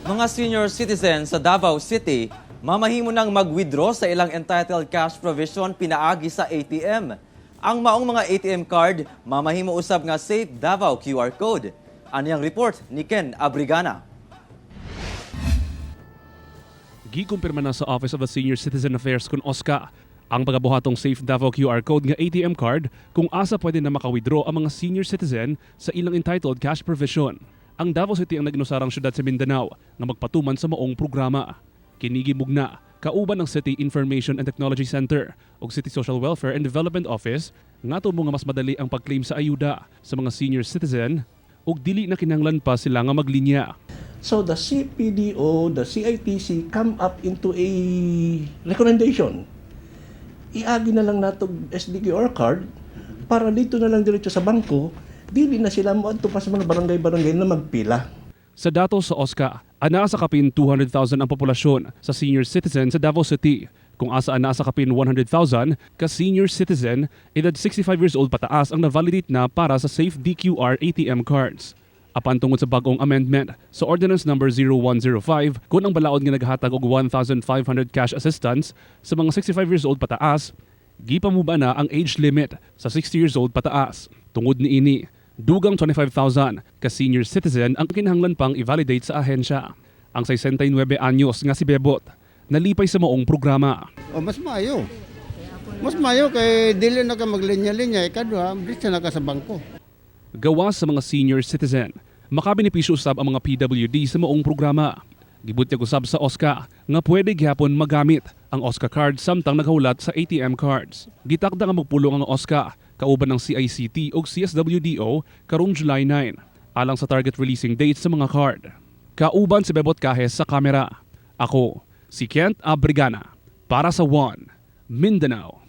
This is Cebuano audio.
Mga senior citizens sa Davao City, mamahimo nang mag-withdraw sa ilang entitled cash provision pinaagi sa ATM. Ang maong mga ATM card, mamahimo usab nga Safe Davao QR code. Aniyang report ni Ken Abrigana. Gikumpirma na sa Office of the Senior Citizen Affairs kun OSCA ang pagabuhatong Safe Davao QR code nga ATM card kung asa pwede na maka-withdraw ang mga senior citizen sa ilang entitled cash provision. Ang Davao City ang nag-inusarang syudad sa Mindanao nga magpatuman sa maong programa. Kini gimugna kauban ng City Information and Technology Center ug City Social Welfare and Development Office nga tumo nga mas madali ang pag-claim sa ayuda sa mga senior citizen ug dili na kinahanglan pa sila nga maglinya. So the CPDO, the CITC come up into a recommendation. Iagi na lang nato SDQR card para dito na lang diretso sa bangko, dili na sila moadto pa sa mga barangay-barangay na magpila. Sa datos sa OSCA, anaa sa kapin 200,000 ang populasyon sa senior citizen sa Davao City. Kung asa anaa sa kapin 100,000 ka senior citizen edad 65 years old pataas ang na-validate na para sa Safe DQR ATM cards. Apan tungod sa bagong amendment sa Ordinance Number 0105, kung ang balaod nga naghatag og 1,500 cash assistance sa mga 65 years old pataas, gipamuba na ang age limit sa 60 years old pataas. Tungod niini, dugang 25,000 ka senior citizen ang kinahanglan pang i-validate sa ahensya. Ang 69 anyos nga si Bebot, nalipay sa maong programa. O mas maayo. Mas maayo kay dili na ka maglinya-linya, ikaduha, diretso na ka sa bangko. Gawas sa mga senior citizen, makabenepisyo usab ang mga PWD sa maong programa. Gibutyag usab sa OSCA nga pwede gihapon magamit ang OSCA card samtang naghahulat sa ATM cards. Gitakda nga magpulong ang OSCA kauban ng CICT ug CSWDO karong July 9 alang sa target releasing date sa mga card. Kauban si Bebot Cajes sa kamera. Ako, si Kent Abrigana para sa One Mindanao.